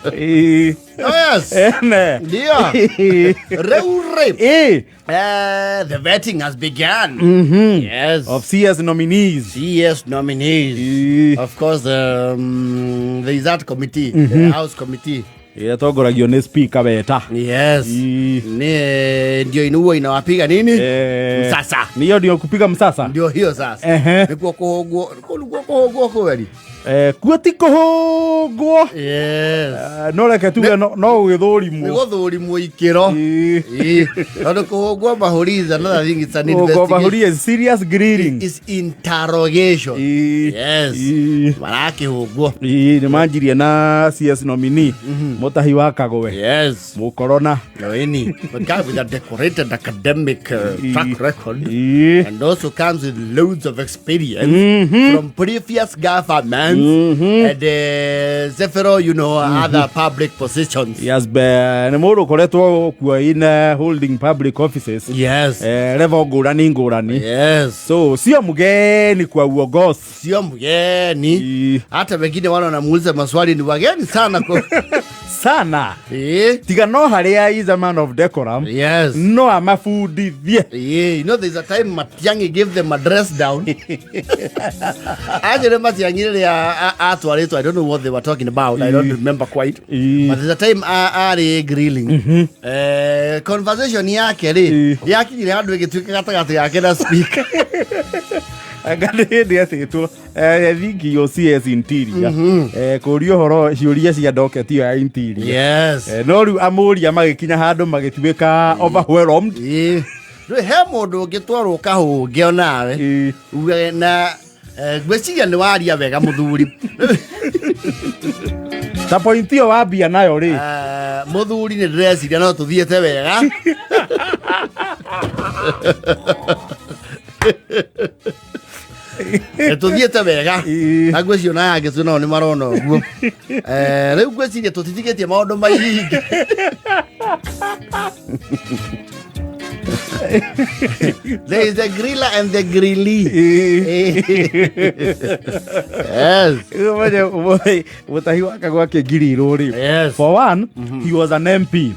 Ĩĩ. Oh, yes. Ene. Ndio. Ĩĩ. Rĩu rĩ. Ĩĩ. The vetting has begun. Yes. Of CS nominees. CS nominees. Ĩĩ. Of course, there is that committee, the House committee. Ĩrĩa ĩtongoragio nĩ speaker weta. Yes. Ĩĩ. Ni ndio inuo inawapiga nini? Eh, Msasa. Niyo ndio kupiga msasa. Ndio hiyo sasa. Ehe. Nikuo kuhũngwo, nikuo kũhũngwo kweri. Eh, kuo ti kũhũngwo. Yes. Eh, no reke tuge no gũgĩthũrimwo. Nĩ gũthũrimwo ikĩro. Ĩĩ. Ĩĩ. Tondũ kũhũngwo mahũri is another thing, it's an Kũhũngwo investigation. mahũri is serious grilling. Is interrogation. Ĩĩ. Yes. Ĩĩ. Marakĩhũngwo. Ĩĩ, nĩ manjirie na CS nominee Mũtahi wa Kagwe. Yes. Mũkorona. Noini. The guy with a decorated academic track record. Ĩĩ. And also comes with loads of experience from previous governments and several, other public positions. Yes, nĩ mũndũ ũkoretwo kuo in holding public offices. Yes. Eh, level ngũrani ngũrani. Yes. So sio mgeni kwa uongozi. Sio mgeni. Ĩĩ. Hata wengine wale wanamuuliza maswali ni wageni sana kwa Sana. Eh? Tiga no harĩa is a man of decorum. Yes. No amabundithie. Yeah, there's a time Matiang'i gave them a dress down. Actually, Matiang'i rĩrĩa atwarĩtwo, I don't know what they were talking about. I don't remember quite. But there's a time arĩ grilling. Conversation yake rĩ, yakinyire handũ ĩgĩtuĩka gatagatĩ gake na speaker. Anga nĩ hĩndĩ etĩtwo thingi yo CS interior. Kũria ũhoro ciũria cia docket ĩyo ya interior. No rĩu amũria magĩkinya handũ magĩtuĩka overwhelmed. Ĩĩ. Rĩu he mũndũ ũngĩtwarwo kahũnge onawe. Ugage na ngwĩciria nĩ waria wega mũthuri. Ta point ĩyo wambia nayo rĩ. Mũthuri nĩ ndĩreciria no tũthiĩte wega. Tũthiĩte wega. Ĩĩ. Na ngwĩciria ona aya angĩ twĩ nao nĩ marona ũguo. Rĩu ngwĩciria tũtitigĩtie maũndũ maingĩ. There is the griller and the grillee. Yes. Ũmenye ũmũthĩ Mũtahi wa Kagwa akĩngirirwo rĩ. For one, he was an MP.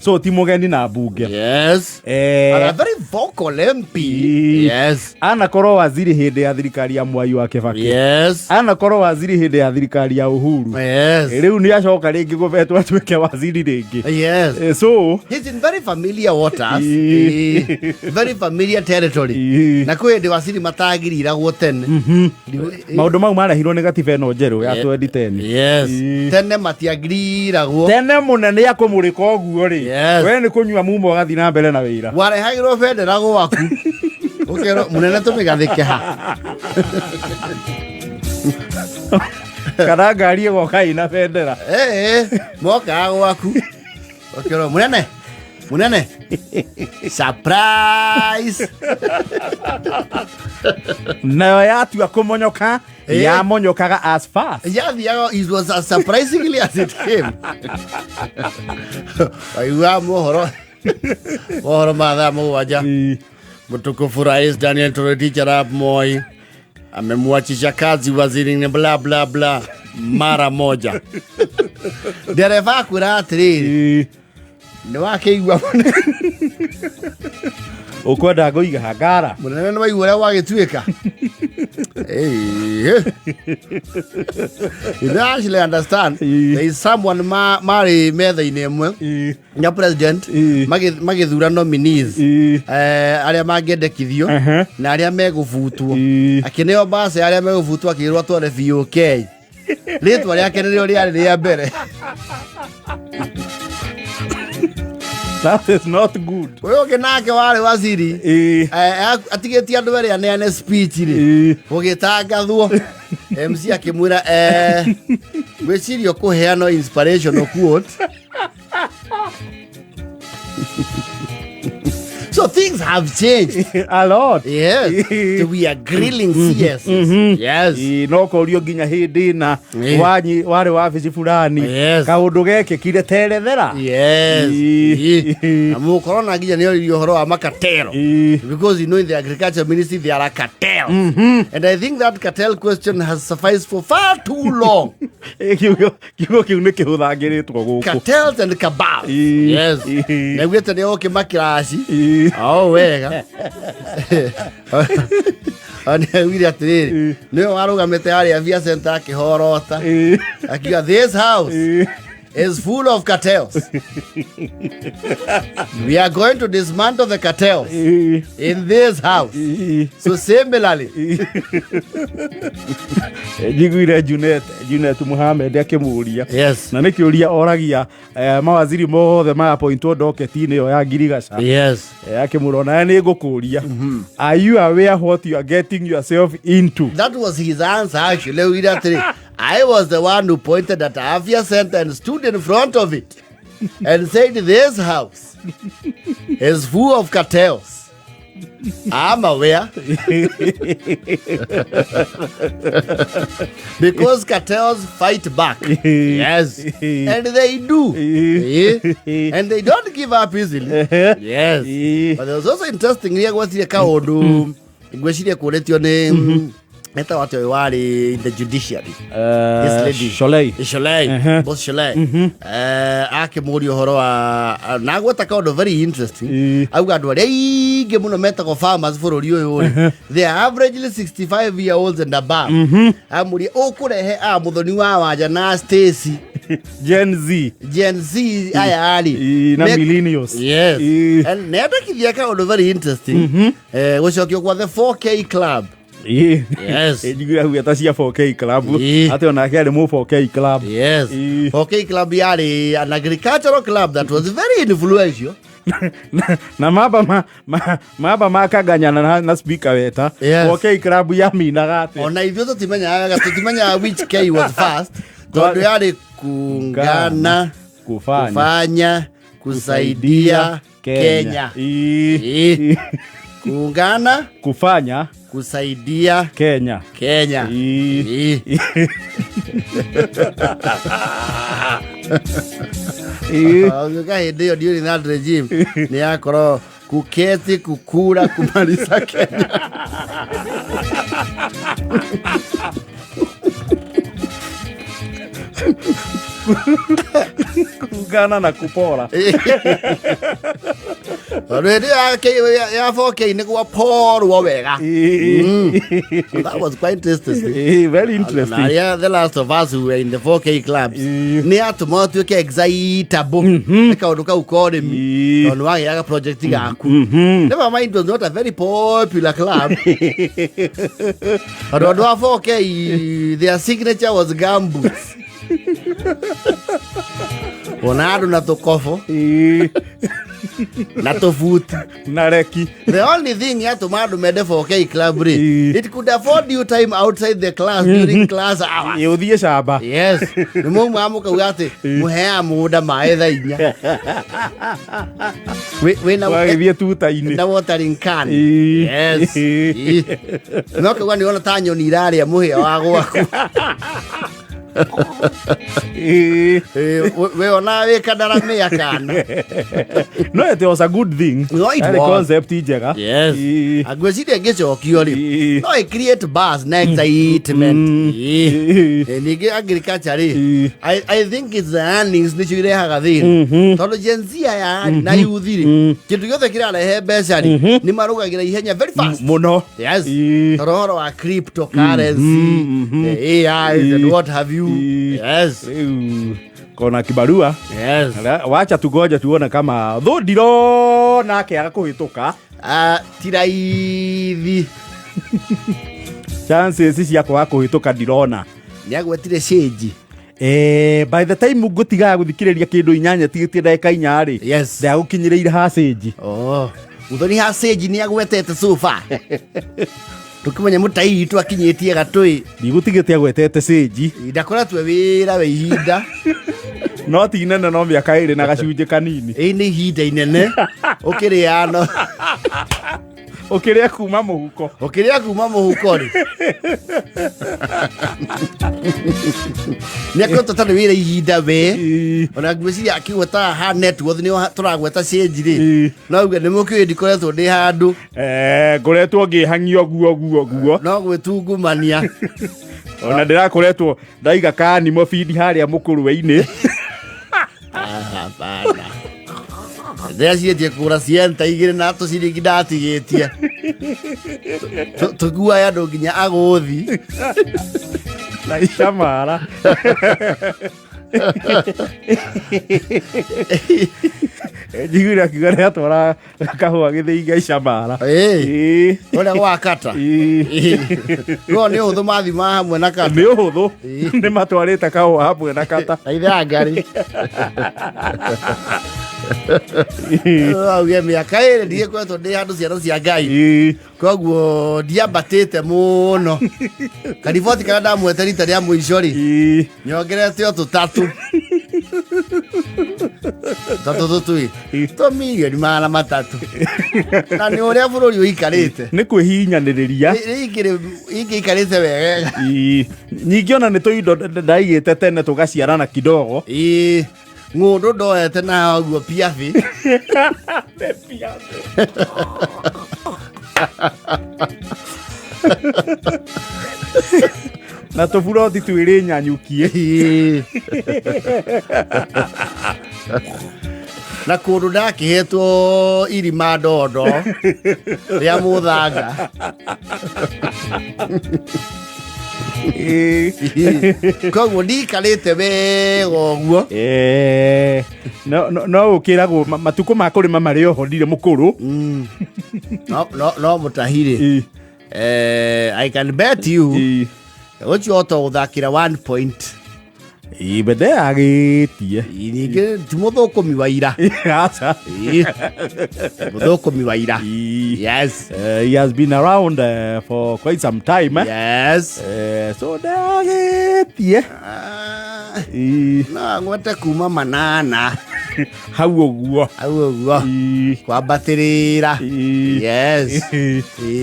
So ti mũgeni na mbunge. Yes. And a very vocal MP. Ĩĩ. Yes. Anakorwo waziri hĩndĩ ya thirikari ya Mwai wa Kibaki. Anakorwo waziri hĩndĩ ya thirikari ya Uhuru. Rĩu nĩ acoka rĩngĩ gũbetwo atuĩke waziri rĩngĩ. So He's in very familiar waters. Ĩĩ. Very familiar territory. Ĩĩ. Na kwĩ hĩndĩ waziri matagiriragwo tene. Maũndũ mau marehirwo nĩ gatiba ĩno njerũ ya 2010. Yes. Ĩĩ. Tene matiagiriragwo. Tene mũnene akũmũrĩka ũguo rĩ. Yes. We nĩ kũnyua mumo ũgathiĩ na mbere na wĩra. Warehagĩrwo bendera gwaku. Ũkerwo mũnene tũmĩgathĩke ha. Kana ngari ĩgoka ĩna bendera. Mokaga gwaku. Ũkerwo mũnene. Mũnene. Surprise. Nayo yatua kũmonyoka yamonyokaga as fast. Yathiaga it was as surprisingly as it came. Waigua mohoro mohoro ma thaa 7. Mtukufu Rais Daniel Toroitich arap Moi amemwachisha kazi waziri ni bla bla bla mara moja. Ndereba akwĩra atĩrĩrĩ, nĩ wakĩigua mũnene? Ũkwenda ngũiga ngara. Mũnene nĩ waigua ũrĩa gwagĩtuĩka? Hey. You don't actually understand. There is someone marĩ metha-inĩ ĩmwe na president magĩthura nominees arĩa mangĩendekithio na arĩa megũbutwo. Akĩneo mbaca arĩa megũbutwo akĩrwo atware BOK. Rĩtwa rĩake nĩrĩo rĩarĩ rĩa mbere. That is not good. Ũyũ ũngĩ nake warĩ waziri atigĩtie andũ erĩ aneane speech rĩ gũgĩtangathwo MC akĩmwĩra ngwĩciria ũkũheana inspirational quote. So things Things have changed. A lot. Yes. We are grilling CSs. Yes. Ĩ, no korio nginya hĩndĩ ĩna warĩ wabici fulani. Kaũndũ gekĩkire terethera. Yes. Na mũkorona nginya nĩ oririo ũhoro wa makatelo. Because you know in the agriculture ministry there are cartels. And I think that cartel question has sufficed for far too long. Ĩ, kiugo kĩu nĩ kĩhũthangĩrĩtwo gũkũ. Cartels and cabals. Yes. Naiguĩte nĩ ũkĩmakiraci. O wega. Nĩaugire atĩrĩrĩ, nĩwe warũgamĩte harĩa Via Center akĩhorota. Akiuga this house is full of cartels. We are going to dismantle the cartels in this house. So similarly, Njiguire Junet Mohamed akĩmũria. Yes. Na nĩ kĩũria oragia mawaziri mothe ma appointwo docket-inĩ ĩyo ya ngirigaca. Yes. Akĩmũra onawe nĩ ngũkũria. Are you aware what you are getting yourself into? That was his answer actually. Augire atĩrĩ, I was the one who pointed at Afia Center and stood in front of it and said this house is full of cartels. I'm aware. Because cartels fight back. Yes. And they do. And they don't give up easily. Yes. But it was also interesting rĩrĩa gwetire kaũndũ ngwĩciria kũrĩtio nĩ etagwo atĩa ũyũ warĩ in the judiciary. This lady. Sholei. Sholei. Boss Sholei. Akĩmũria ũhoro wa na gweta kaũndũ very interesting. Auga andũ arĩa aingĩ mũno metagwo farmers bũrũri ũyũ rĩ, they are averagely 65 year olds and above. Amũria ũkũrehe a Mũthoni wa Wanja na Stacy Gen Z. Gen Z aya rĩ Na millennials. Yes. And nĩandĩkithia kaũndũ very interesting. Gũcokio kwa the 4K club. Yes. Njiguire auga ta cia 4K club. Atĩ onake arĩ mũ 4K club. Yes. 4K club yarĩ an agricultural club that was very influential. Na mamba makanganyana na speaker weta. Yes. 4K club yaminaga atĩ. Ona ithuĩ tũtimenyaga wega, tũtimenyaga which K was first. Tondũ yarĩ kungana, Kufanya. kufanya, kusaidia Kenya. Kuungana, Kufanya, kusaidia Kenya. Kenya. Ũgĩũka hĩndĩ ĩyo during that regime nĩ yakorwo kuketi, kukura, kumaliza Kenya. Kungana na kupora. Tondũ hĩndĩ ĩyo ya 4K nĩ gwaporwo wega. That was quite interesting. Very interesting. Na arĩa the last of us who were in the 4K clubs nĩ atũma ũtuĩke excitable nĩ kaũndũ kau ka ũrĩmi. Tondũ nĩ wagĩaga project gaku. Never mind, it was not a very popular club. Tondũ andũ a 4K, their signature was gumboots. Ona andũ na tũkobo. Na tũbuti. Na reki. The only thing yatũma andũ mende 4K club rĩ, it could afford you time outside the class during class hours. Ĩ, ũthiĩ camba. Yes. Nĩ mauma mũkauga atĩ mũheaga mũgũnda maĩ thaa inya. Wĩna Wagĩthiĩ tuta-inĩ. na watering can. Yes. No kauga nĩ wona ta nyoni irarĩa mũhĩa wa gwaku. We ona wĩ kandaramĩa kana. No, it was a good thing. No, it Yarĩ was. concept njega. Yes. Ngwĩciria ngĩcokio rĩ, no ĩ create buzz na excitement. Ningĩ agriculture rĩ, I think it's the earnings nĩcio irehaga thĩna. Tondũ Gen Z aya rĩ, na youth rĩ, kĩndũ gĩothe kĩrarehe mbeca rĩ, nĩ marũgagĩra ihenya very fast. Mũno. Yes. Tondũ ũhoro wa cryptocurrency, AI and what have you. Yes. Rĩu kona kibarua. Yes. Wacha tugoje tuone kama thũ ndirona akĩaga kũhĩtũka. Ti raithi. Chances cia kwaga kũhĩtũka ndirona. Nĩagwetire cĩnji. By the time ngũtigaga gũthikĩrĩria kĩndũ inyanya tigĩtie ndagĩka inya rĩ, Yes. ndagũkinyĩrĩire ha cĩnji. Oh. Muthoni ha cĩnji nĩagwetete so far. Tũkĩmenya mũtai witũ akinyĩtie gatũĩ. Ndigũtigĩte agwetete cĩnji. Ndakoretwo wĩra wa ihinda. No ti inene, no mĩaka ĩrĩ na gacunjĩ kanini. Ĩ nĩ ihinda inene. Ũkĩrĩa no. Ũkĩrĩa kuma mũhuko. Ũkĩrĩa kuma mũhuko rĩ, nĩ akoretwo atarĩ wĩra ihinda we. Ona ngwĩciria akĩgweta ha net worth nĩ tũragweta change rĩ, no auge nĩ mũkĩũĩ ndikoretwo ndĩ handũ. Ngoretwo ngĩhang'io guo guo guo. No gwĩtungumania. Ona ndĩrakoretwo ndaiga kanimo bindi harĩa mũkũrwe-inĩ. Hapana. Ndĩraciĩtie kũgũra cienta igĩrĩ na tũciringi ndatigĩtie. Tũkuae andũ nginya agũthi. Na icamara. Njiguire akiuga nĩ atwara kahũa gĩthĩi ga icamara. Ĩĩ. Ũrĩa gwa kata. No nĩ ũhũthũ mathima hamwe na kata. Nĩ ũhũthũ. Nĩ matwarĩte kahũa hamwe na kata. Na ithangari. Auge mĩaka ĩrĩ ndigĩkoretwo ndĩ handũ ciana cia Ngai. Koguo ndiambatĩte mũno. Kariboti karĩa ndamwete rita rĩa mũico rĩ, nyongerete o tũtatũ. Tũtatũ tũtwĩ. Tũ mirioni 300. Na nĩ ũrĩa bũrũri ũikarĩte. Nĩ kwĩhinyanĩrĩria. Ingĩikarĩte wega. Ningĩ ona nĩ tũindo ndaigĩte tene tũgaciarana kidogo. Ĩĩ. Ng'ũndũ ndoete na ũguo piathi. Na tũburoti twĩrĩ nyanyukie. Ĩĩ. Na kũndũ ndakĩhetwo irima ndondo rĩa mũthanga. Koguo ndikarĩte wega ũguo. No ũkĩragwo matukũ ma kũrĩma marĩ oho ndirĩ mũkũrũ. No mũtahirĩ. I can bet you ũcio ota gũthakĩra 1 point. Ibende agĩtie. Ningĩ ti mũthũkũmi wa ira. Aca. Mũthũkũmi wa ira. Yes. He has been around for quite some time. Eh? Yes. So ndagĩtie. No ngwete kuma 8. Hau ũguo. Hau ũguo. Kwambatĩrĩra. Yes.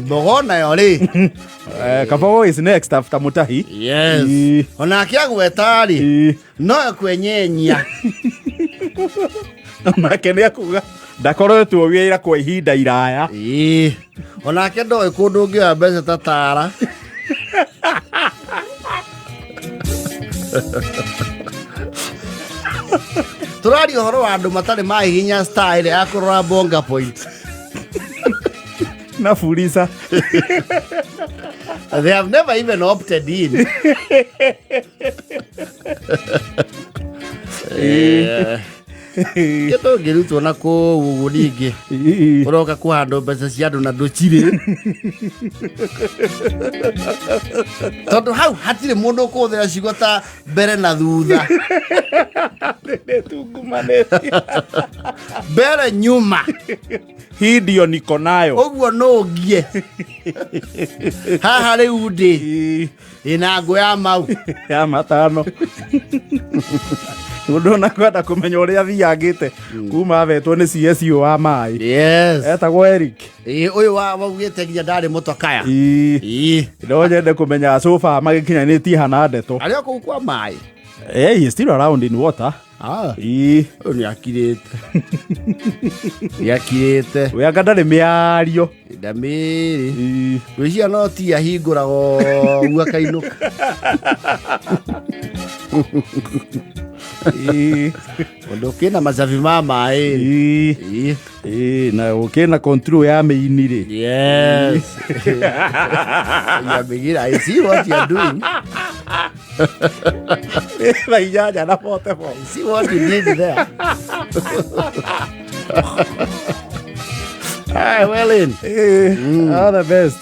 Mbogo nayo rĩ. Kabogo is next after Mutahi. Yes. Onake agweta rĩ, no ekwenyenyia. Onake nĩ akuga ndakoretwo wĩra kwa ihinda iraya. Onake ndoĩ kũndũ ũngĩoya mbeca ta tara. Tũraria ũhoro wa andũ matarĩ mahihinya star ĩrĩa ya kũrora Bonga Point. Na Fuliza. They have never even opted in. Kĩndũ ũngĩrutwo na kũu ũguo ningĩ ũroka kũhandwo mbeca cia andũ na ndũcirĩ, tondũ hau hatirĩ mũndũ ũkũhũthĩra ciugo ta mbere na thutha. Nĩtungumanĩtie. Mbere nyuma. Hii ndio niko nayo. Ũguo nũngie haha rĩu ndĩ ndĩna ngũ ya mau ya 5. Mũndũ ona kwenda kũmenya ũrĩa athiangĩte kuma avetwo nĩ CSO wa maĩ. Yes. Etagwo Eric. Ĩĩ, ũyũ waugĩte nginya ndarĩ mũtokaya. Ĩĩ. No nyende kũmenya sofa magĩkinyanĩtie hana ndeto. Arĩ o kũu kwa maĩ. He is still around in water. Ĩĩ. Ũyũ nĩ akirĩte. Nĩ akirĩte. We anga ndarĩ mĩario. Ndamĩrĩ. Ngwĩciria no ti ahingũraga ũguo akainũka. Ũndũ ũkĩna macabi ma maĩ. Na ũkĩna control ya mĩini rĩ. Yes. Ya mĩgira, I see what you are doing. Thaa inyanya na bote bo. I see what you did there. Hi, well in. All the best.